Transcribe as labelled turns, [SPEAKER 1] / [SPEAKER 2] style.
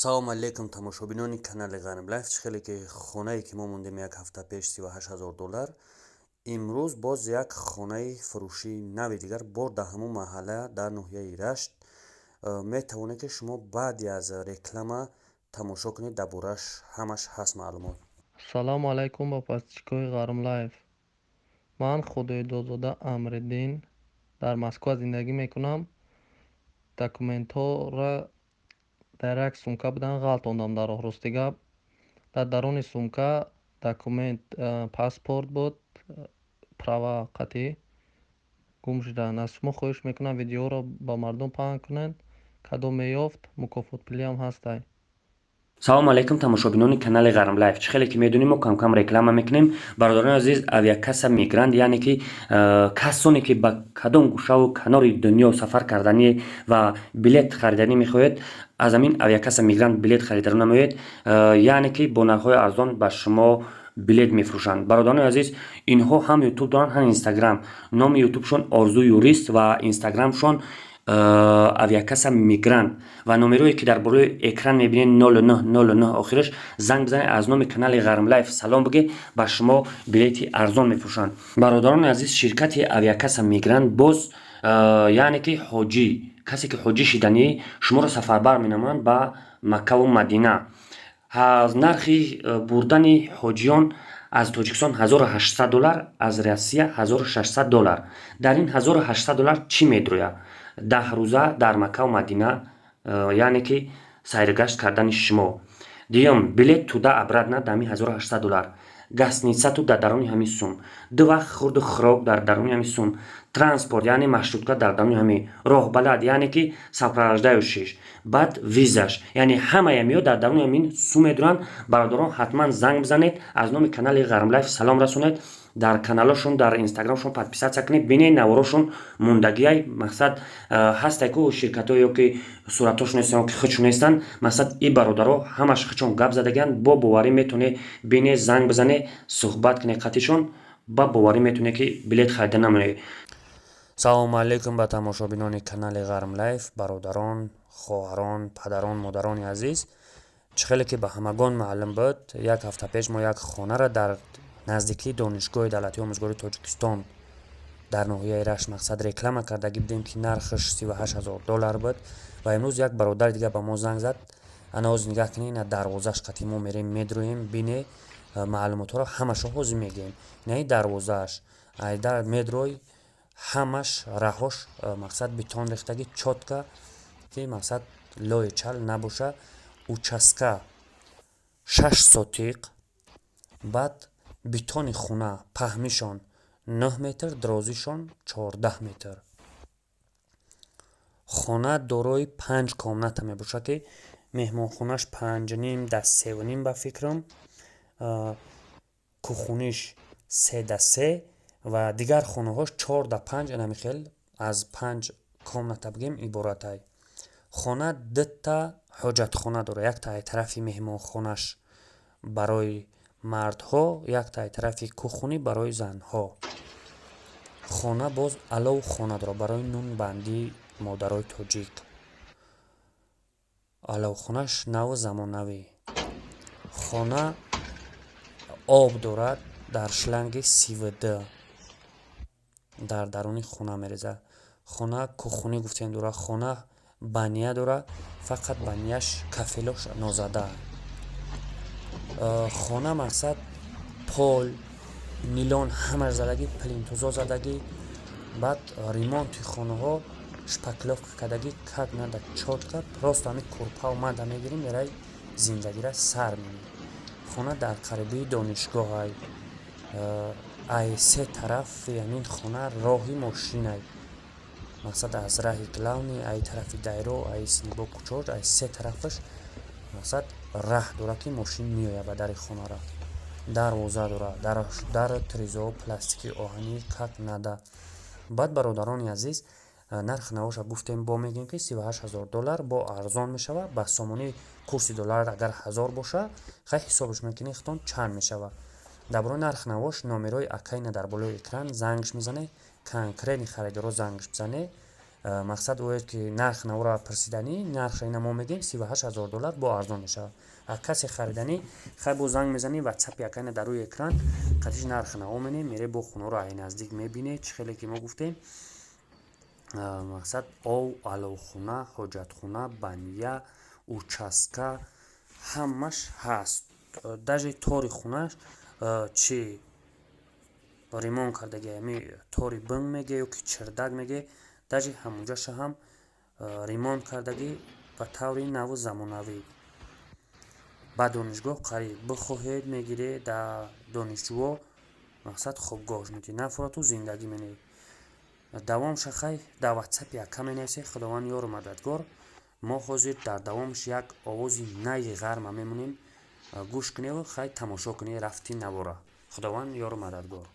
[SPEAKER 1] Салому алейкум, тамошобинони канали Ғарм Лайф. Чӣ хеле ки хонае, ки мо мондем як ҳафта пеш, 38 000 доллар, имрӯз боз як хонаи фурӯшии нави дигар бор дар ҳамон маҳалла, дар ноҳияи Рашт. Метавонед, ки шумо баъди аз реклама тамошо кунед, дар борааш ҳамаш ҳаст маълумот.
[SPEAKER 2] Ассалому алайкум ба подписчикои Ғарм Лайф. Ман Худоидодзода Амриддин, дар Москва зиндагӣ мекунам. Документҳоро дар як сумка будан, ғалтондам дар роҳ. Рости гап, дар даруни сумка документ, паспорт буд, права қатъӣ гум шуданд. Аз шумо хоҳиш мекунам, видеоро ба мардум паҳн кунед. Кадом меёфт, мукофотпулиам ҳастай.
[SPEAKER 3] Салому алейкум, тамошобинони канали Ғарм Лайф. Чӣ хеле ки медонем, мо камкам реклама мекунем. Бародарони азиз, авиакасса Мигрант, яъне ки касоне, ки ба кадом гӯшаву канори дунё сафар карданӣ ва билет хариданӣ мехоҳед, аз ҳамин авиакасса Мигрант билет харидаро намоед, яъне ки бо нархҳои арзон ба шумо билет мефурӯшанд. Бародарони азиз, инҳо ҳам Ютуб доранд, ҳам Инстаграм. Номи Ютубшон Орзу Юрист ва Инстаграмшон Авиакасса Мигрант. Ва номерое, ки дар болои экран мебинед, 0909 охираш, занг бизанед, аз номи канали Ғармлайф салом бигӯед, ба шумо билети арзон мефурӯшанд. Бародарони азиз, ширкати авиакасса Мигрант боз, яъне ки ҳоҷӣ, касе ки ҳоҷӣ шиданӣ, шуморо сафарбар менамоянд ба Маккаву Мадина. Нархи бурдани ҳоҷиён аз Тоҷикистон 1800 доллар, аз Россия 1600 доллар. Дар ин 1800 доллар чӣ медрояд? 10 рӯза дар Маккаву Мадина, яъне ки сайргашт кардани шумо. Дуюм, билет туда обратно дар ҳамин 1800 доллар, гостиницату дар даруни ҳамин сум, ду вақт хурду хӯрок дар даруни ҳамин сум, транспорт, яъне маршрутка дар даруни ҳамин, роҳбалад, яъне ки сопровождающийш, баъд визаш, яъне ҳамая меёд дар даруни ҳамин сум медуранд. Бародарон, ҳатман занг бизанед, аз номи канали Ғармлайф салом расонед, дар каналошон, дар Инстаграмшон подписаться кунед, бинед, наворошон мондагиай. Мақсад, ҳастай ку ширкатҳое, ки суратҳошон нестан, ки худшон нестанд. Мақсад, и бародаро ҳамаш худшон гап задагианд, бо боварӣ метавонед бинед, занг бизанед, суҳбат кунед қатишон, ба боварӣ метавонед, ки билет харида намоед.
[SPEAKER 1] Салому алейкум ба тамошобинони канали Ғармлайф, бародарон, хоҳарон, падарон, модарони азиз. Чӣ хеле ки ба ҳамагон маълум буд, як ҳафта пеш мо як хонаро дар наздикии Донишгоҳи давлатии омӯзгории Тоҷикистон дар ноҳияи Рашт, мақсад, реклама кардагӣ будем, ки нархаш 38 000 доллар буд. Ва имрӯз як бародари дигар ба мо занг зад. Ана ҳозир нигаҳ кунед, ина дарвозааш қати мо мерем, медроем, бине, маълумотҳоро ҳамашо ҳозир мегӯем. Инаи дарвозааш, айдар медрой, ҳамаш раҳош, мақсад, бетон рехтагӣ, чётко, ки мақсад, лои чал набоша. Участка 6 сотиқ. Баъд бетони хона паҳмишон 9 метр, дарозишон 14 метр. Хона дорои панҷ комната мебошад, ки меҳмонхонаш панҷним да севним ба фикрам, кухониш 3 да 3 ва дигар хонаҳош 4 да 5. Инами хел аз панҷ комната бигем иборатай. Хона дута ҳоҷатхона дорад: якта ай тарафи меҳмонхонаш барои мардҳо, якта ай тарафи кухонӣ барои занҳо. Хона боз аловхона дорад барои нунбандии модарои тоҷик. Аловхонаш наву замонавӣ. Хона об дорад дар шланги СВД, дар даруни хона мерезад. Хона кухонӣ гуфтем дорад. Хона баня дорад, фақат баняш кафелош нозада. Хона, мақсад, пол нилон ҳамаш задагӣ, плинтузо задагӣ. Баъд ремонти хонаҳо шпаклёвка кардагӣ, как надо, чётко. Просто ҳамин курпа омада мегирем, мераи, зиндагира сар мемонӣ. Хона дар қарибии донишгоҳай, ай се тарафи ҳамин хона роҳи мошинай. Мақсад, аз раҳи главный, ай тарафи дайро, ай снибо кӯчош, ай се тарафаш, мақсад, раҳ дорад, ки мошин меояд ба дари хонара. Дарвоза дорад, дару тирезаҳо пластики оҳанӣ, как надо. Баъд, бародарони азиз, нархи навоша гуфтем, бо мегӯем, ки 38 000 доллар бо арзон мешавад. Ба сомонӣ курси доллар агар 1000 боша, хай, ҳисобаш мекунед худтон, чанд мешавад. Дар бораи нархи навош номерои акайна дар болои экран, зангш мезанед, конкретный харидоро зангш бизанед. Мақсад оед, ки нарх навора пурсиданӣ, нархша ина мо мегӯем, 38 000 доллар, бо арзон мешавад. А касе хариданӣ, хай, бо занг мезанӣ, Ватсапи акайна дар рӯи экран, қатиш нарх наво менем, мере, бо хонаро ай наздик мебинед. Чӣ хеле ки мо гуфтем, мақсад, ов, аловхона, ҳоҷатхона, баня, участка ҳамаш ҳаст. Даже тори хонаш чи ремонт кардаги, ами тори бинг меге ё ки чердак меге, даже ҳамунҷаша ҳам ремонт кардагӣ ба таври наву замонавӣ. Ба донишгоҳ қариб, бихоҳед, мегиред, дар донишҷӯҳо, мақсад, хобгоҳш метиҳед, нафорату зиндагӣ менед. Давомша, хай, дар Ватсапи ака менависед. Худованд ёру мададгор. Мо ҳозир дар давомаш як овози наи ғарма мемонем, гӯш куневу, хай, тамошо кунед. Рафти навора. Худованд ёру мададгор.